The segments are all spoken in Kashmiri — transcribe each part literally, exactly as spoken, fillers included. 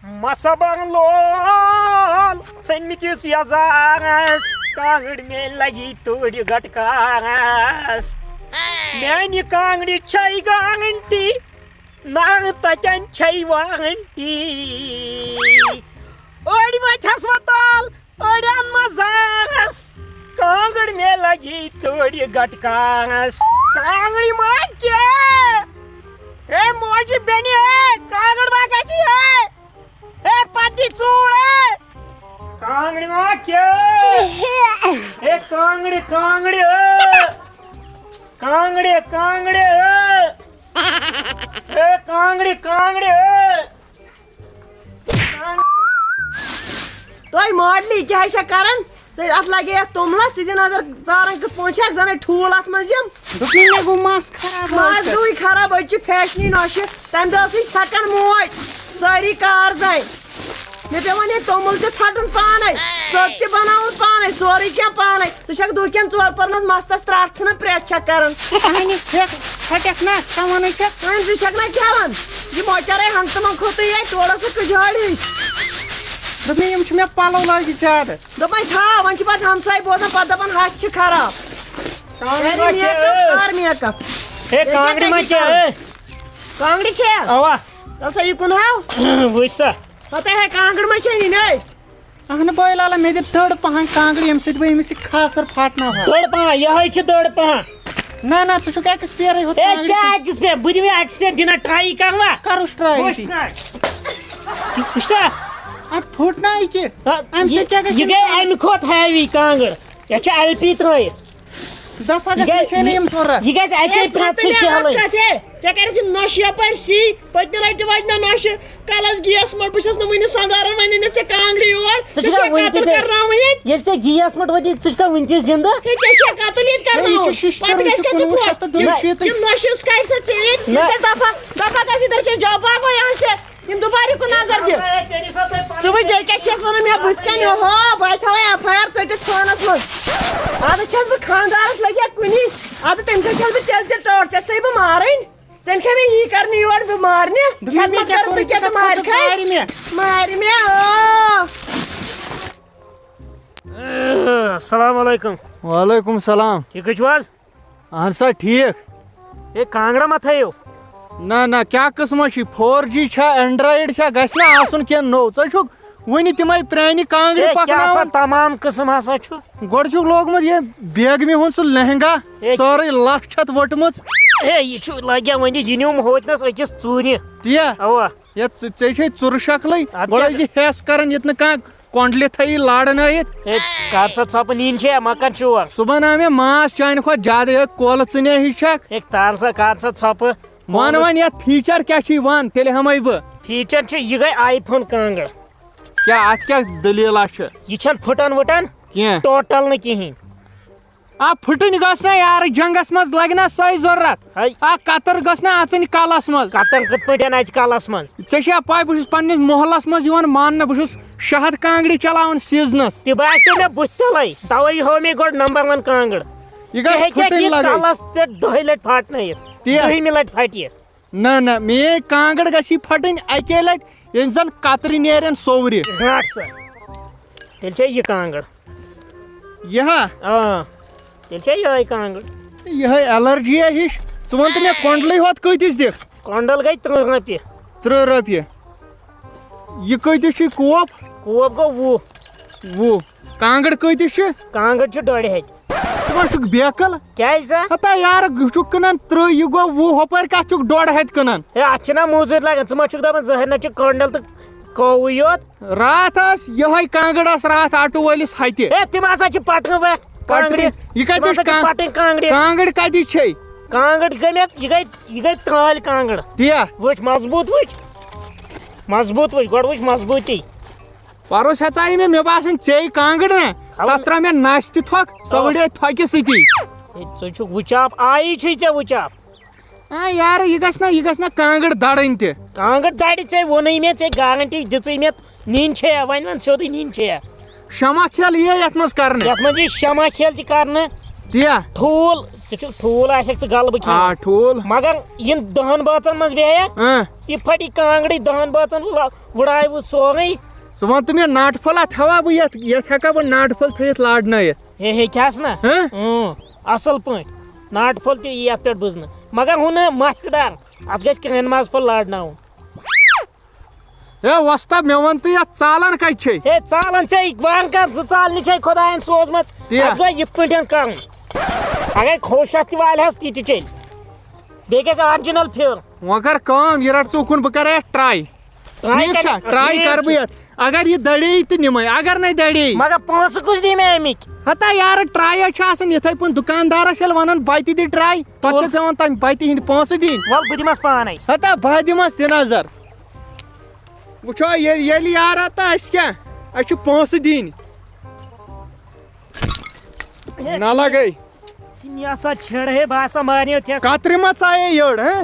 مصبن لول ژھٔنمٕتِس یزارس، کانٛگٕر مےٚ لگی تُرِ گٹکارس۔ میانہِ کانٛگرِ چھے گارنٹی، نہ تتٮ۪ن چھے وارنٹی۔ أڑۍ وٲتۍ ہسپتال، أڑٮ۪ن منٛز زارس، کانٛگٕر مےٚ لگی تُرِ گٹکارس۔ کانٛگٕرِ ما کیٛاہ؟ ہے موجہِ بیٚنہِ، ہے کانٛگٕر ما گژھِ، ہے؟ ہے پتہٕ دِ ژوٗر، ہے۔ کانٛگٕرِ ما کیٛاہ؟ ہے کانٛگٕرِ، کانٛگٕرِ، ہے۔ کانٛگٕرِ، کانٛگٕرِ، ہے۔ ہے کانٛگٕرِ، کانٛگٕرِ، ہے۔ تۄہہِ ماڈلی کیٛاہ چھےٚ کران؟ ژےٚ اتھ لگے یتھ توٚملس، ژٕ دِ نظر ژاران کِتھ پٲٹھۍ چھکھ، زن ہے ٹھوٗل اتھ منٛز یِم۔ دوٚپمَے مےٚ گوٚو مس خراب مس حظ۔ گوٚوٕے خراب، أتۍ چھِ فیشنی نۄشہِ، تمہِ دۄہ ٲسٕے چھکان موج، سٲری کار زنہِ۔ مےٚ پیوٚو وۄنۍ یہِ توٚمُل تہِ ژھٹُن پانے، ژوٚٹ تہِ بناوُن پانے، سورُے کینٛہہ پانے۔ ژٕ چھکھ دُکٮ۪ن ژور پرنس مستس ترٛٹھ ژھٕنان پرٛٮ۪تھ چھکھ کران۔ اہنہِ پھیٚکھ پھٹکھ نا، ژٕ وَنان چھکھ۔ وۄنۍ ژٕ چھکھ نا کھٮ۪وان؟ یہِ مۄچرے ہنٛگتہٕ منٛگ کھوٚتُے یے، تورٕ اوسُکھ کجھٲڑۍ ہِش۔ دوٚپمَے یِم چھِ مےٚ پَلو لٲگِتھ زیادٕ۔ دوٚپمَے تھاو، وۄنۍ چھِ پتہٕ ہمساے بوزان، پتہٕ دپان ہَش چھِ خراب۔ کانٛگرِ کر ما میک اپ، کیٛاہ؟ کر میک اپ۔ ہے، بیٚیہِ کیٛاہ کانٛگرِ ما کیٛاہ کیٛاہ؟ چھِ؟ کانٛگرِ چھےٚ؟ اوا۔ تَلہٕ سا یہِ کُن ہاو۔ وٕچھ سا۔ پتہٕ ہے کانٛگٕر ما چھےٚ نِنۍ؟ اہن بٲے لالا، مےٚ دِ دٔڑ پہن کانٛگٕر، ییٚمہِ سۭتۍ بہٕ أمِس یہِ کھاسر پھاٹناوہا۔ دٔڑ پہن، یِہوٚے چھِ دٔڑ پہن۔ نہ، نہ، ژٕ چھُکھ ایکسپیرٕے ہوٚتھ ہے، کانٛگٕرِ کیٛاہ کُن۔ ایکسپیر؟ بہٕ دِمہٕ یہِ ایکسپیر دِنہ ٹراے کروا؟ کروس ٹراے وٕچھ أتی۔ ٹراے۔ ژٕ وٕچھ سا۔ اتھ پھُٹ نہ یہِ کہِ؟ آ، امہِ سۭتۍ یہِ، کیٛاہ گژھِ یہِ گٔے نۄقصان؟ امہِ کھۄتہٕ ہیوی کانٛگٕر۔ یتھ چھِ ایل پی ترٲیِتھ۔ دفعہ یہِ گژھِ گٔے، مےٚ چھے نہٕ یِم ضروٗرت۔ یہِ گژھِ اکے یتھ پرٛٮ۪تھ ژٕ پرٛٮ۪تھ مےٚ شیہلٕے۔ اکھ کتھ، ہے، ژےٚ کَرٮ۪تھ یِم نۄشہِ یپٲرۍ سی، پٔتمہِ لٹہِ وٲتۍ مےٚ نۄشہِ کلس گیس مٔٹ، بہٕ چھَس نہٕ وٕنہِ سنٛداران، وۄنۍ أنۍ نہٕ ژےٚ کانٛگرِ یور، ژٕ ژےٚ چھُکھا چھےٚ وٕنہِ تہِ قتل تہِ؟ کرناوٕنۍ ییٚتہِ؟ ییٚلہِ ژےٚ گیس مٔٹ وٲتی، ژٕ چھُکھا وٕنہِ تہِ زِندٕ؟ ہے، ژےٚ چھےٚ قتل ییٚتہِ ہے، یہِ چھُ کرناوُن؟ شِشتٕر، پتہٕ یہِ گژھِ چھُ کَتہِ کُنوُہ شیٚتھ تہٕ دۄیہِ شیٖتھ۔ یِم نۄشہِ یُس کَرِ ژےٚ ژےٚ ییٚتہِ، نہ۔ یہِ گژھِ دفعہ، دفعہ گژھِ دٔچھِنۍ جواب باغ وۄنۍ یِہَس ژےٚ۔ یِم دُبارٕ کُن نظر دِ۔ ژٕ وٕچھ بیٚیہِ کیٛاہ چھِ یَس وَنان مےٚ بٕتھِ کَنہِ؟ ہو، بہٕ ہَے تھاوَے ایف آی آر ژٔٹِتھ فونَس منٛز۔ اَدٕ چھَس بہٕ خانٛدارَس لٔگِتھ کُنی۔ اَدٕ تٔمۍ سۭتۍ چھَس بہٕ تیٚلہِ تہِ ٹٲٹھ، ژےٚ سۭتۍ بہٕ مارٕنۍ۔ ژےٚ کھےٚ مےٚ یی کَرنہِ یور، بہٕ مارنہِ؟ دوٚپمَے کھٮ۪تھ مےٚ ما کیٛاہ کَرٕ کوٚرُے بہٕ ژےٚ کینٛہہ، ژٕ تہٕ کَتھ مارِ ژٕ کھَے۔ مارِ مےٚ؟ مارِ مےٚ، آ۔ السلام علیکم۔ وعلیکم السلام۔ ٹھیٖکٕے چھِو حظ؟ اہن سا، ٹھیٖک۔ ہے، کانٛگڑا ما تھٲیِو؟ نہ، نہ، کیٛاہ قٕسمہ چھُے؟ فور جی چھا، اینڈرایڈ چھا؟ گژھِ نہ آسُن کینٛہہ نوٚو۔ ژٕ چھُکھ وُنہِ تِمے پرٛانہِ کانٛگرِ ہے، کیٛاہ سا پکناوان۔ تمام قٕسم ہسا چھُ۔ گۄڈٕ چھُکھ لوگمُت یہِ بیگمہِ ہُنٛد سُہ لہنگا، ہے۔ سٲرٕے لَژھ چھَتھ ؤٹمٕژ۔ ہے، یہِ چھُ لگیا وۄنۍ یہِ نیوٗم ہوتنس أکِس ژوٗرِ۔ تی یا؟ اوا۔ یا ژٕ، ژےٚ چھے ژُرٕ شکلٕے۔ اَدٕ گۄڈٕ کیٛاہ؟ ٲسۍ زِ ہٮ۪س کران ییٚتہِ نہٕ کانٛہہ کۄنٛڈلہِ تھٲیی لارٕ نٲیِتھ۔ ہے، کر سا ژھۄپہٕ نِنۍ چھے، مۄکان چھُوا؟ صُبحن آو مےٚ ماس چانہِ کھۄتہٕ زیادٕ، ہے، کۄلہٕ ژٕ نے ہِش چھکھ۔ ہے، تار سا، کر سا ژھۄپہٕ۔ وَن وۄنۍ یَتھ فیٖچر کیٛاہ چھُے، وَن، تیٚلہِ ہٮ۪مَے بہٕ۔ فیٖچر چھُ، یہِ گٔے آی فون کانٛگٕر۔ کیٛاہ اَتھ کیٛاہ دٔلیٖلہ چھِ؟ یہِ چھَنہٕ پھٕٹان وٕٹان کینٛہہ۔ ٹوٹل نہٕ کِہیٖنۍ۔ آ، پھٕٹٕنۍ گٔژھ نہ یارٕ، جنگس منٛز لگہِ نہ سۄے ضروٗرت۔ ہے۔ آ، کتٕر گٔژھ نہ اژٕنۍ کلس منٛز۔ کتٕر کِتھ پٲٹھۍ اژِ کلس منٛز؟ ژےٚ چھےٚ پاے، بہٕ چھُس پننِس محلس منٛز یِوان ماننہٕ، بہٕ چھُس شہد کانٛگرِ چلاوان سیزنس۔ تہِ باسیو مےٚ بُتھِ تلے، توے ہٲو مےٚ گۄڈٕ نمبر ون کانٛگٕر۔ یہِ گژھِ ژےٚ ہیٚکہِ پھٕٹٕنۍ یہِ لگٕنۍ۔ کلس پٮ۪ٹھ دۄہہِ لٹہِ پھاٹنٲیِتھ، تی ہا۔ دٔہمہِ لٹہِ پھٹہِ یہِ۔ نہ، نہ، میٲنۍ کانٛگٕر گژھِ پھٹٕنۍ اکے لٹہِ، ییٚلہِ زن کترِ نیرن سورِ۔ رٹھ سا۔ تیٚلہِ چھےٚ یہِ کانٛگٕر۔ یہِ ہا؟ آ۔ تیٚلہِ چھےٚ یِہوٚے کانٛگٕر۔ یِہوٚے الرجی ہِش۔ ژٕ وَن تہٕ مےٚ، کۄنٛڈلٕے ہوت کۭتِس دِکھ؟ کۄنٛڈل گٔے تٕرٛہ رۄپیہِ۔ تٕرٛہ رۄپیہِ۔ یہِ کۭتِس چھُے کوپ؟ کوپ گوٚو وُہ۔ وُہ۔ کانٛگٕر کۭتِس چھِ؟ کانٛگٕر چھِ ڈۄڈِ ہَتہِ۔ ژٕ ما چھُکھ بیکل؟ کیٛازِ سا؟ ہتا یارٕ، یہِ چھُکھ کٕنان تٕرٛہ، یہِ گوٚو وُہ، ہُپٲرۍ کَتھ چھُکھ ڈۄڈ ہَتہِ کٕنان؟ ہے، اَتھ چھِنہ موٚزوٗرۍ لَگان، ژٕ ما چھُکھ دَپان زٕ ہَتہِ نہ چھِ کۄنٛڈَل تہٕ کووٕے یوت؟ راتھ ٲس یِہوٚے کانٛگٕر ٲس راتھ آٹوٗ وٲلِس ہَتہِ۔ ہے، تِم ہسا چھِ پَٹرِ وَ-، کانٛگٕرِ۔ پَٹرِ۔ یہِ کَتہِ تِم ہسا چھِ چھِ کانٛ-، پَٹٕنۍ کانٛگٕرِ۔ کانٛگٕر کَتِچ چھے؟ کانٛگٕر گٔے مےٚ، یہِ گٔے، یہِ گٔے ترٛالہِ کانٛگٕر۔ تِیا؟ وٕچھ، مضبوٗط وٕچھ۔ مضبوٗط وٕچھ، گۄڈٕ وٕچھ مضبوٗطی۔ پَرُس ہیژاے مےٚ، مےٚ باسان ژے کانٛگٕر نا، خبر تَتھ ترٛٲو مےٚ نَس تہِ تھۄکھ، سۄ آ۔ وٕڑے تھۄکہِ سۭتی۔ ہے، ژٕ چھُکھ وٕچاپ، آیی چھُے ژےٚ وٕچاپ۔ آ یارٕ، یہِ گژھِ نہ، یہِ گژھِ نہ کانٛگٕر دَرٕنۍ تہِ۔ کانٛگٕر دَرِ، ژےٚ ووٚنُے مےٚ، ژےٚ گارنٹی دِژٕے مےٚ، نِنۍ چھےٚ، وۄنۍ وَن سیوٚدُے، نِنۍ چھےٚ۔ شمع کھیل یِیے یَتھ منٛز کرنہٕ۔ یَتھ منٛز یی شمع کھیل تہِ کرنہٕ۔ تی یا؟ ٹھوٗل، ژٕ چھُکھ ٹھوٗل آسٮ۪کھ ژٕ غلبہٕ کھٮ۪وان۔ آ، ٹھوٗل۔ مگر یِم دَہَن بٲژَن منٛز بیٚہہِ، اۭں۔ یہِ پھٹہِ کانٛگٕرِ دَہَن بٲژَن، وٕڑاوِ سورُے۔ ژٕ وَن تہٕ مےٚ، ناٹہٕ پھوٚل اَتھ تھاوہا بہٕ یَتھ، یَتھ ہٮ۪کا بہٕ ناٹہٕ پھوٚل تھٲیِتھ لاڈنٲیِتھ؟ ہے، ہیٚکہِ ہَس نہ۔ ہہ؟ اۭں، اَصٕل پٲٹھۍ۔ ناٹہٕ پھوٚل تہِ یی یَتھ پٮ۪ٹھ بٕزنہٕ۔ مگر ہُہ نہٕ مَستٕدار، اَتھ گژھِ کٕہٕنۍ مَزٕ پھوٚل لاڈناوُن۔ ہے وۄستا، مےٚ وَن تہٕ، یَتھ ژالَن کَتہِ چھے؟ ہے، ژالَن چھے وَن کَر، زٕ ژالنہِ چھے خۄدایَن سوزمَژ۔ تی۔ اَتھ گوٚو یِتھ پٲٹھۍ کَرُن۔ اگر کھوشَتھ تہِ والہِ ہَس، تہِ تہِ چیٚلہِ۔ بیٚیہِ گژھِ original پھیُر۔ وۄنۍ کَر کٲم، یہِ رَٹ ژٕ اُکُن، بہٕ کَرٕ یَتھ try۔ Try ٹھیٖک کَرِ، چھا؟ Try ٹھیٖک کَرٕ بہٕ چھُ۔ یَتھ۔ اگر یہِ دَڑے تہٕ نِمَے، اگر نَے دَڑے۔ مگر پونٛسہٕ کُس دِیہِ مےٚ اَمِکۍ؟ ہتا یارٕ، try چھِ آسان یِتھَے پٲٹھۍ، دُکاندارَس ییٚلہِ وَنان بَتہِ دِ try، پَتہٕ چھِ ووٚز۔ ژےٚ وَنان تَمہِ بَتہِ ہِنٛدۍ پونٛسہٕ دِنۍ۔ وَل، بہٕ دِمَس پانَے۔ ہتا بہٕ دِمَس تہِ نظر۔ وٕچھو، ییٚلہِ، ییٚلہِ یارا تہٕ اَسہِ کیٛاہ؟ اَسہِ چھِ پونٛسہٕ دِنۍ۔ ہے، نہ لگے۔ ژٕ نہ سا چھیڑ ہے، بہٕ ہسا مارنیو ژےٚ۔ کترِ ما ژایے یٔڑ، ہہ؟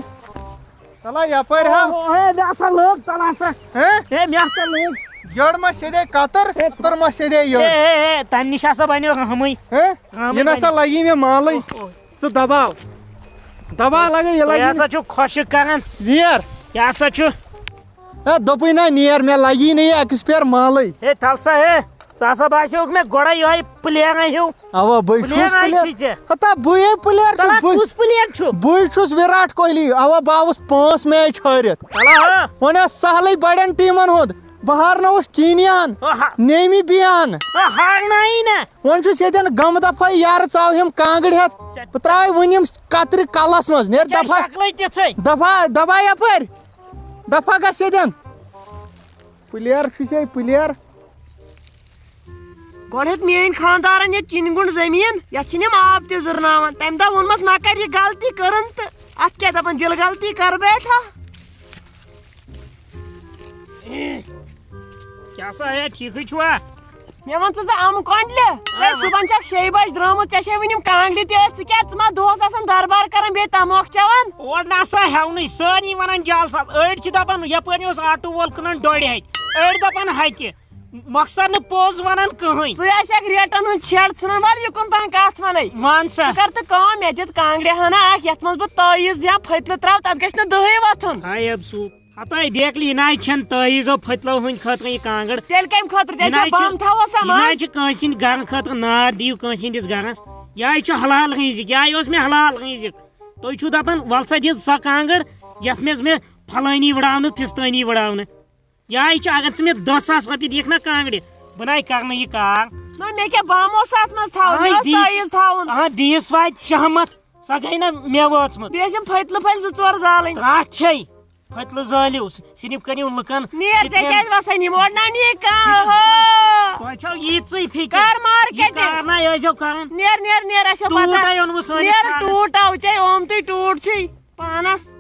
تلا یپٲرۍ ہا۔ او، ہے، مےٚ ہسا لٔگ، تلا سا۔ ہہ؟ ہے، مےٚ ہسا لٔگ۔ یٔڑ ما سیدے کتر، ہے، کتر ما سیدے یٔڑ۔ ہے، ہے، ہے، تمہِ نِش ہسا بنیو ہمٕے۔ ہہ؟ ہمٕے یہِ نہ سا بنیو۔ لگی مےٚ مالٕے۔ او، او۔ ژٕ دباو۔ دباو لگے، یہِ تُہۍ لگی ہسا نہٕ۔ چھِو خۄشٕک کران۔ نیر۔ یہِ ہسا چھُ۔ ہے، دوٚپُے نہ، نیر، مےٚ لگی نہٕ یہِ expire مالٕے۔ ہے، تل سا، ہے، ژٕ ہسا باسیوکھ مےٚ گۄڈے یِہوٚے player ہیوٗ۔ اوا، بٕے چھُس player player۔ چھُے ژےٚ۔ ہتا، بٕے player چھُس، تلا، بٕے۔ کُس player چھُ؟ بٕے چھُس وِراٹھ کوہلی۔ اوا، بہٕ آوُس پانٛژھ match ہٲرِتھ۔ تلا، ہا۔ وۄنۍ ٲس سہلٕے بڑٮ۪ن teamن ہُنٛد۔ بہٕ ہارنووُس کینیان، او ہا۔ نیمی بیان۔ او، ہارنایی نہ۔ وۄنۍ چھُس ییٚتٮ۪ن غمہٕ دفعہ یارٕ ژاو ہیٚم کانٛگٕر ہٮ۪تھ۔ بہٕ ترٛاوے وُنہِ یِم کترِ کلس منٛز۔ نیر ژےٚ دفعہ۔ شکلٕے تِژھٕے۔ دفعہ، دفعہ یپٲرۍ۔ دفعہ گژھ ییٚتٮ۪ن۔ player چھُ ژےٚ player۔ گۄڈٕ ہیوٚت میٲنۍ خانٛدارن ییٚتہِ چِنہِ گُنٛڈ زٔمیٖن، یتھ چھِنہٕ یِم آب تہِ زٕرناوان۔ تمہِ دۄہ ووٚنمس، مہ کر یہِ غلطی، کٔرٕن تہٕ اتھ کیٛاہ دپان، دِل غلطی کر بیٹھا۔ کیٛاہ سا ہے، ٹھیٖکھٕے چھُوا؟ مےٚ وَن ژٕ، ژٕ اَمہٕ کۄنٛڈلہِ، ژےٚ آ۔ صُبحن چھَکھ شیٚیہِ بجہِ درٛامُت، ژےٚ چھے وٕنہِ یِم کانٛگرِ تہِ أتھۍ، ژٕ کیٛاہ، ژٕ ما دۄہَس آسان دربار کران بیٚیہِ تموکھ چٮ۪وان؟ اور نہ سا ہٮ۪ونٕے، سٲری وَنان جعل ساز، أڑۍ چھِ دَپان یَپٲرۍ اوس آٹوٗ وول کٕنان ڈۄڈِ ہَتہِ، أڑۍ دَپان ہَتہِ، مۄخصر نہٕ پوٚز وَنان کٕہٕنۍ۔ ژٕے آسٮ۪کھ ریٹَن ہُنٛد چھیڑ ژھٕنان، وَلہٕ یہِ کُن تام کَتھ وَنَے۔ وَن سا۔ ژٕ کر تہٕ کٲم، مےٚ دِتھ کانٛگرِ ہَنا اَکھ، یَتھ منٛز بہٕ تٲیٖز دِمہٕ پھٔتلہٕ ترٛاوٕ، تَتھ گژھِ نہٕ دٕہٕے وۄتھُن۔ ہاے افسوٗس۔ ہتاے بیکلی، یہِ نہ حظ چھَنہٕ تٲویٖزو پھٔتلو ہٕنٛدۍ خٲطرٕ یہِ کانٛگٕر۔ تیٚلہِ کَمہِ خٲطرٕ؟ یہِ تیٚلہِ نہ چھا حظ چھِ، بم تھاوو سا یہِ نہ منٛز؟ حظ چھِ کٲنٛسہِ ہٕنٛدۍ گرٕ خٲطرٕ نار دِیِو کٲنٛسہِ ہٕنٛدِس گرس۔ یہِ حظ چھُ حلال رِزِق، یہِ حظ اوس مےٚ حلال رِزِق۔ تُہۍ چھِو دَپان وَلہٕ سا دِ سۄ کانٛگٕر یَتھ منٛز مےٚ پھلٲنی وٕڑاونہٕ، فِستٲنی وٕڑاونہٕ۔ یہِ حظ چھُ، اگر ژٕ مےٚ دَہ ساس رۄپیہِ دِکھ نہ کانٛگٕرِ، بہٕ نہ حظ کَرٕ نہٕ یہِ کار۔ نہ، مےٚ کیٛاہ بم اوس اَتھ منٛز تھاوُن؟ اہن مےٚ اوس بیٚیہِ تٲیٖز تھاوُن۔ اہن بیٚیِس واتہِ شہمت، سۄ گٔے نہ مےٚ وٲژمٕژ۔ بیٚیہِ ٲسِم پھٔتلہٕ پھٔلۍ زٕ ژور زالٕنۍ۔ تَتھ چھے۔ پھٔتلہٕ زٲلِو، سِنِپ کٔرِو لُکن۔ نیر، ژےٚ یِتھ کٔنۍ کیٛازِ وَسان یِم؟ اورٕ نہ نی کانٛہہ، ہو۔ تۄہہِ چھو ییٖژٕے فِکر۔ کر مارکیٹ۔ یہِ کار نہ ٲسۍزیو کران۔ نیر، نیر، نیر، اَسہِ چھو ٹوٗٹ پتہ۔ آے اوٚنمُت سٲنِس نیر، کارَس۔ ٹوٗٹ آو ژےٚ، اومتُے ٹوٗٹ چھُے پانَس۔